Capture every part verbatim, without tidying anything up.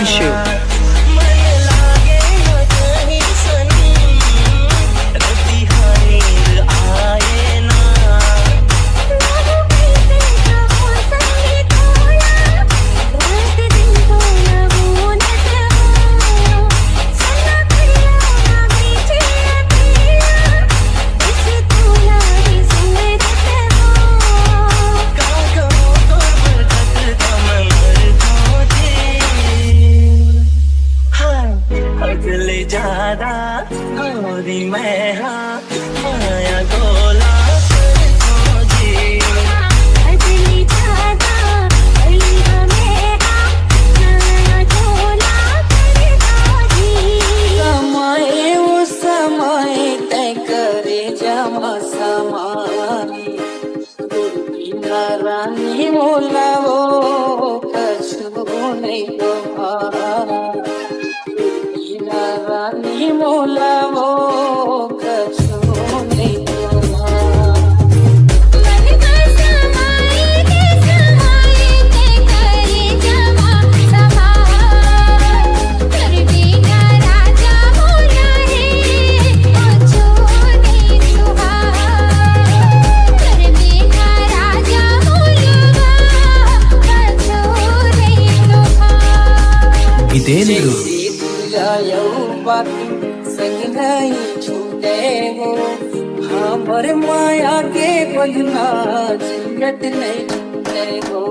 Shoot. अगले ज्यादा गोरी मैं हाँ, माया गोला कर दो जी। अगले ज्यादा गोरी मैं हाँ, माया गोला कर दो जी। समय वो समय तय करे जमा समानी। बिना रानी मोला वो कछु नहीं दोहा। बिना रानी मोला वो कछु नहीं दोहा। इदेन गुरु। संग नहीं छूटे हो, हमर माया के बंधना झंझट नहीं छूटे हो।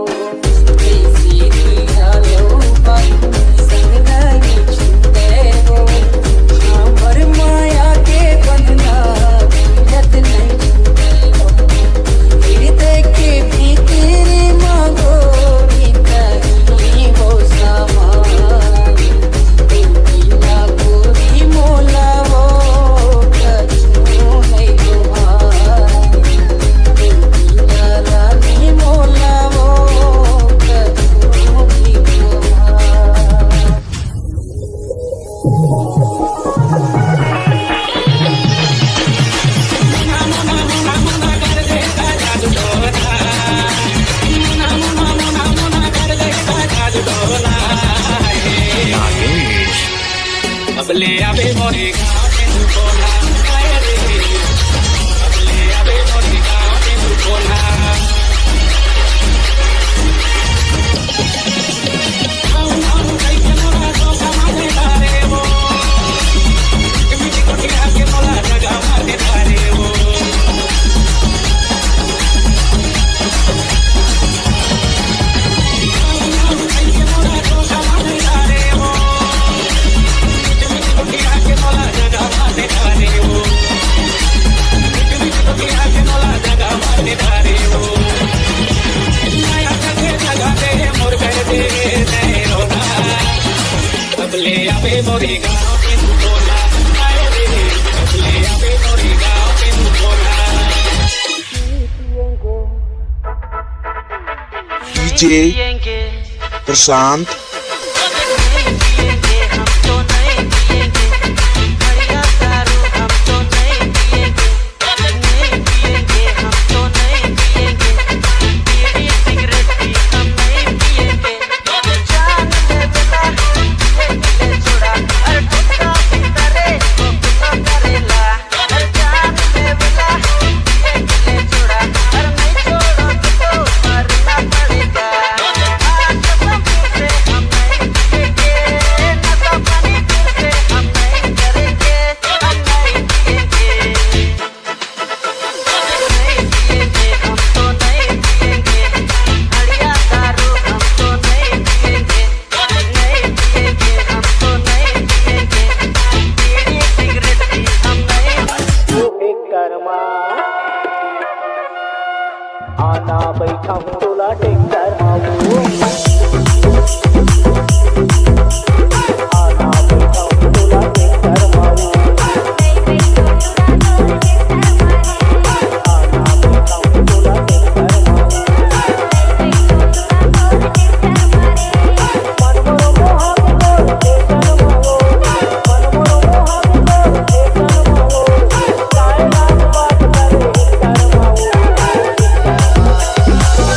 डीजे प्रशांत।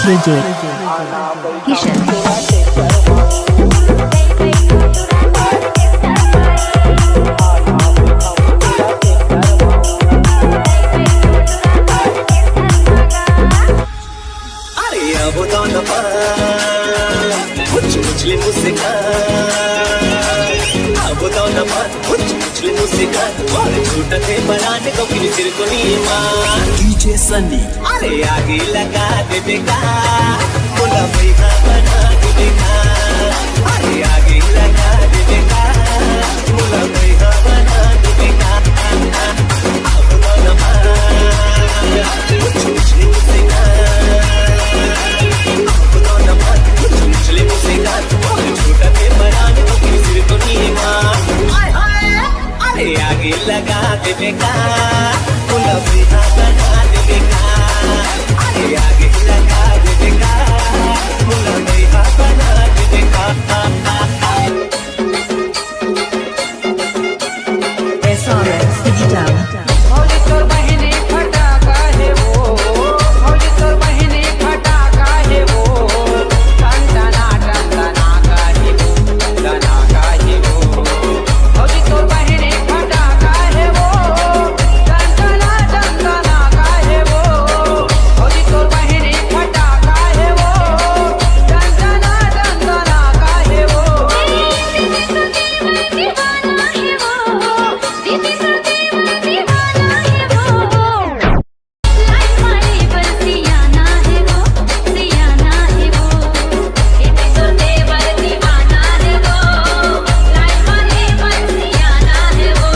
डीजे किशन। छूटते परान को फिर सिर को नीमा। डीजे सनी। अरे आगे लगा दे बेटा, मोला भैया बना दे बेटा। अरे आगे लगा दे बेटा, मोला भैया बना दे बेटा। अब लो ना मार, कुछ उछले मुझसे ना। अब लो ना मार, कुछ उछले मुझसे ना। तू और छूटते परान को फिर सिर को नीमा। हाय हाय। अरे आगे लगा दे बेटा, मुला भैया बना दे बेटा। अरे आगे लगा दे बेटा, मुला भैया बना दे बेटा। SRS digital. भौजी तोर बहिनी फटाका हे वो, भौजी तोर बहिनी फटाका हे वो, टन टना टन टना का हे वो, टना का हे वो। भौजी तोर बहिनी फटाका हे वो, टन टना टन टना का हे वो। भौजी तोर बहिनी फटाका हे वो, टन टना टन टना का हे वो। दीदी तो देवर दीवाना हे वो, दीदी तो देवर दीवाना हे वो। लाइन वाले बस सियाना है वो, सियाना है वो। ये तो देवर दीवाना है वो। लाइन वाले बस सियाना है वो।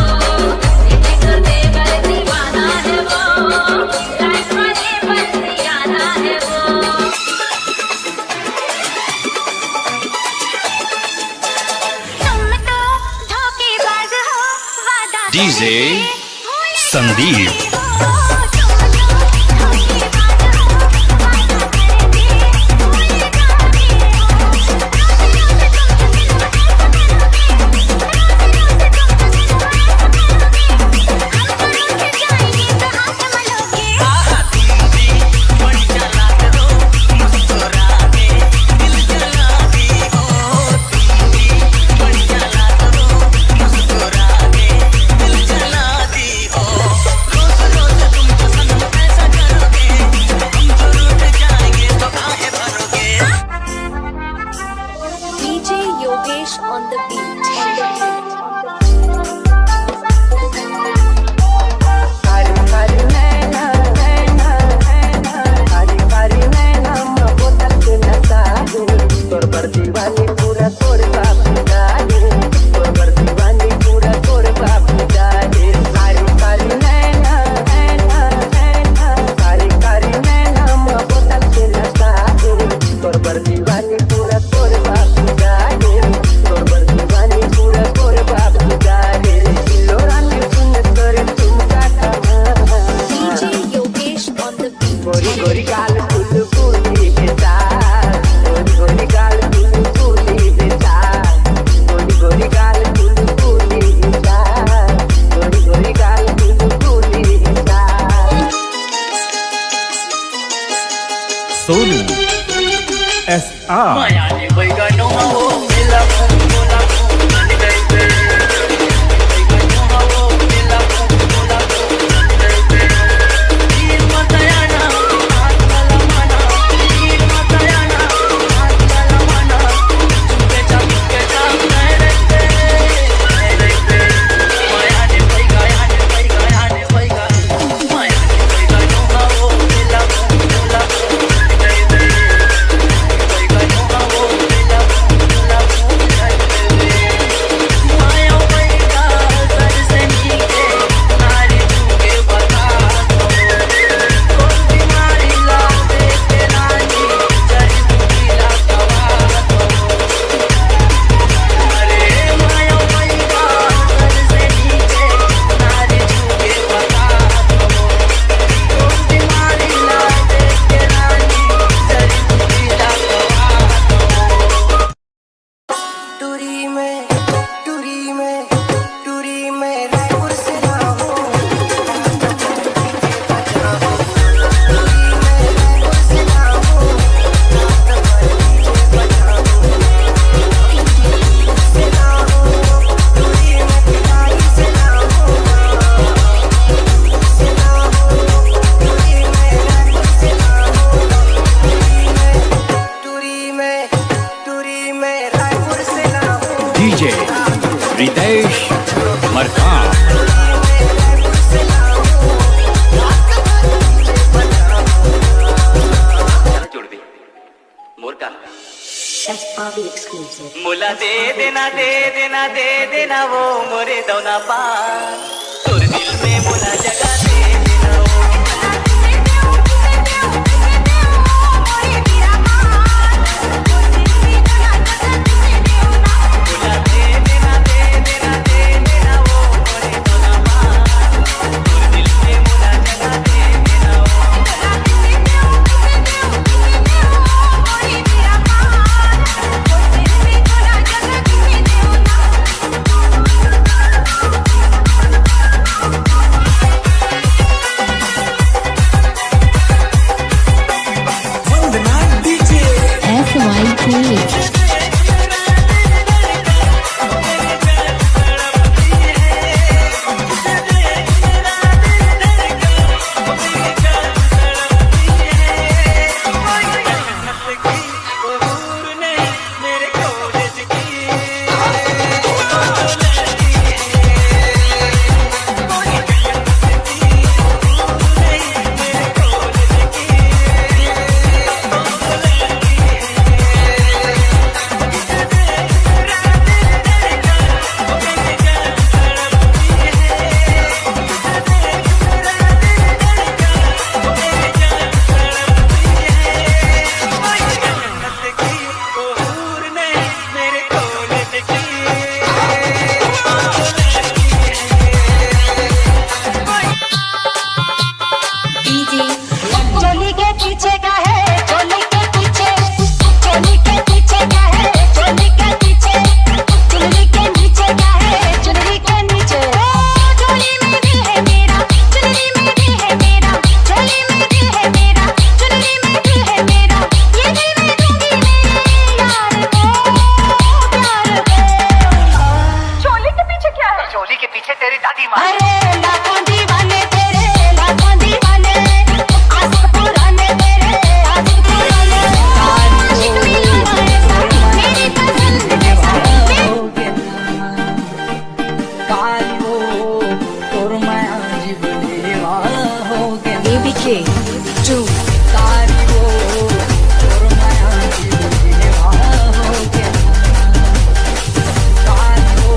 ये तो देवर दीवाना है वो। लाइन वाले बस सियाना है वो। तुम तो धोखेबाज हो, वादा डीजे करके Sandeep. DJ Yogesh on the beat, on the beat, on the beat। कारी कारी नैना, नैना, नैना, कारी कारी नैना, मैं बोतल के नशा हूँ। तोर बर दीवानी पूरा तोर बाप जाने, तोर बर दीवानी पूरा तोर बाप जाने। कारी कारी नैना, नैना, नैना, कारी कारी नैना, मैं बोतल के नशा हूँ। तोर बर दीवानी पूरा तोर बाप जाने, तोर बर दीवानी पूरा तोर बाप जाने। लो रानी सुन कर तुम का कहा। DJ Yogesh on the beat। गोरी गोरी गाल गुलगुली बेटा, गोरी गोरी गाल गुलगुली बेटा, गोरी गोरी गाल गुलगुली बेटा, गोरी गोरी गाल गुलगुली बेटा। Sonu S R. Bobby exclusive. मोला दे देना, दे देना, दे देना वो मोरे दौना पान। तोर दिल में मोला जगह दे देना वो। मोला दे देना, दे देना, दे देना वो मोरे दौना पान। तोर दिल में मोला जगह दे देना वो। वंदना डीजे। S Y K। चोली के पीछे का है, चोली के पीछे, चोली के पीछे का है, चोली के पीछे, चुनरी के नीचे का है, चुनरी के नीचे। ओ, चोली में दिल है मेरा, चुनरी में दिल है मेरा, चोली में दिल है मेरा, चुनरी में दिल है मेरा, ये दिल मैं दूंगी मेरे यार को, प्यार को। चोली के पीछे क्या है? चोली के पीछे तेरी दादी माँ। अरे लाखों दीवाने तेरे, लाखों दीवाने, आशिक पुराने तेरे, आशिक पुराने। आशिक मिलूंगा ऐसा, मेरी पसंद जैसा, मेरी काली वो तोर माया जीव लेवा हो गे। A B K two। काली वो तोर माया जीव लेवा हो गे। काली वो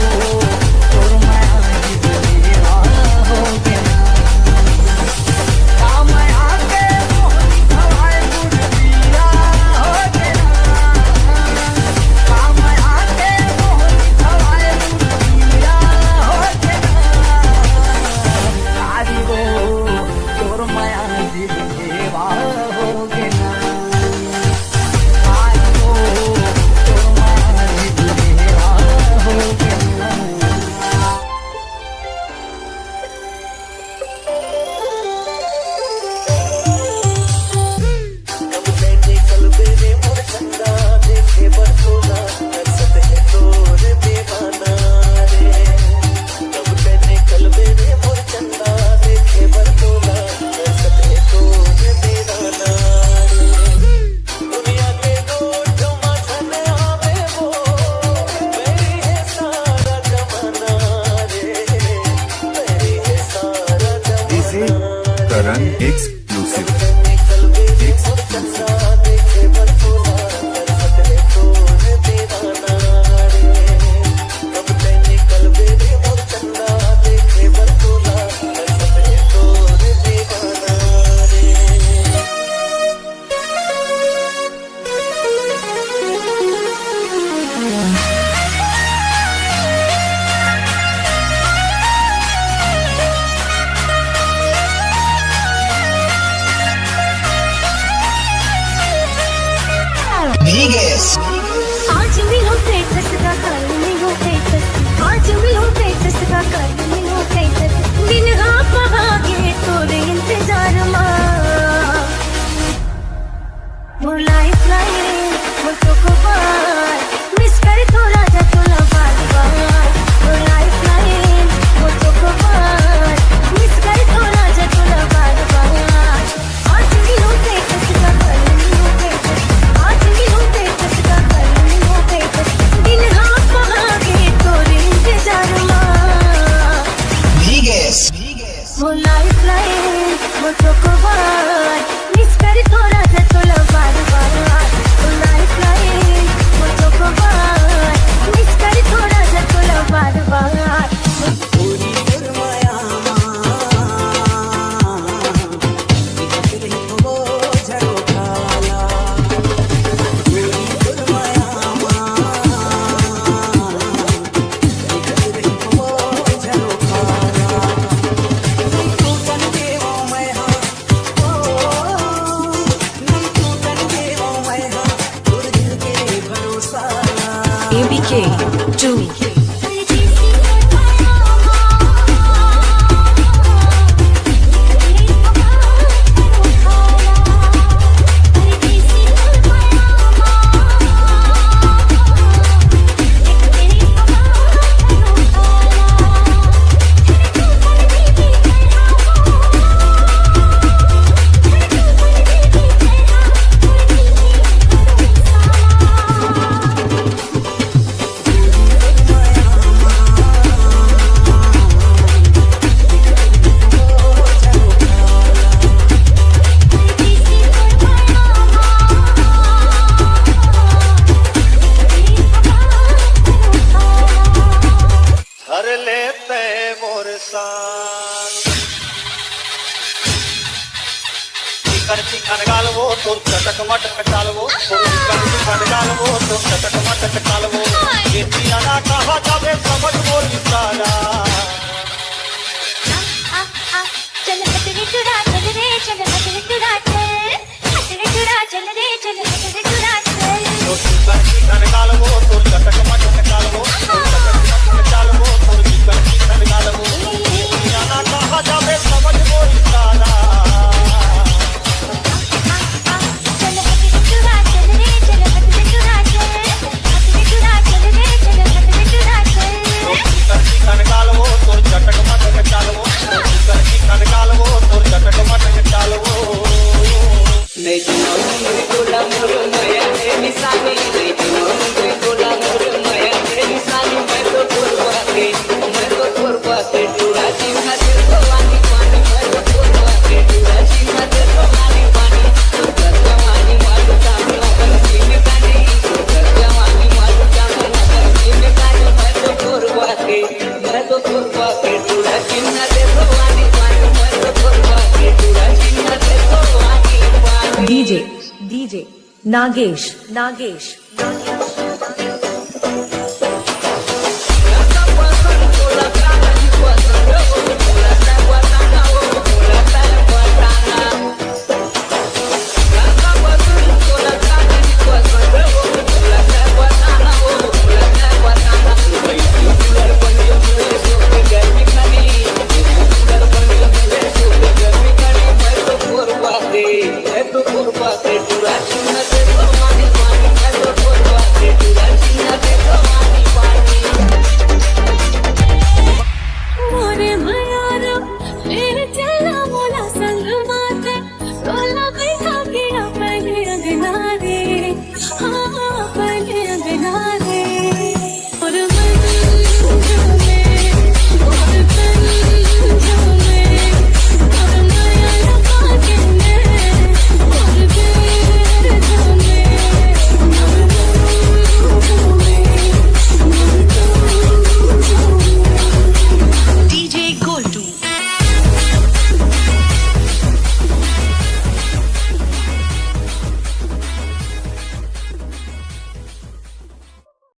तोर माया जीव लेवा हो गे। This is Karan exclusive. Exclusive. आज मिलो पेचस का, कल मिलो पेचस, आज मिलो पेचस का, कल मिलो पेचस। दिन हाँ पहागे तोरे इंतजार मा। मोर lifeline, मोर चोकोबार, miss कर तो राजा तोला बार बार। मोर lifeline, मोर चोकोबार, miss कर तो राजा तोला बार बार। आज मिलो पेचस का, कल मिलो पेचस, आज मिलो पेचस का, कल मिलो पेचस। दिन हाँ पहागे तोरे इंतजार मा। Two. हर लेते मोर साथ। चिकन चिकन गालवो, तोर चटक मटक चालवो, तोर चिकन चिकन गालवो, तोर चटक मटक चालवो। ये चिया ना कहा जावे, समझ मोर इशारा। आ, आ, आ, चल हथनी टुरा, चल रे, चल हथनी टुरा, चल। हथनी टुरा, चल रे, चल हथनी टुरा, चल। तोर चिकन चिकन गालवो, तोर चटक मटक चालवो, तोर चटक मटक चालवो, तोर चिकन चिकन गालवो। चिया ना कहा जावे, समझ मोर इशारा। DJ, DJ, Nagesh, Nagesh, Nagesh.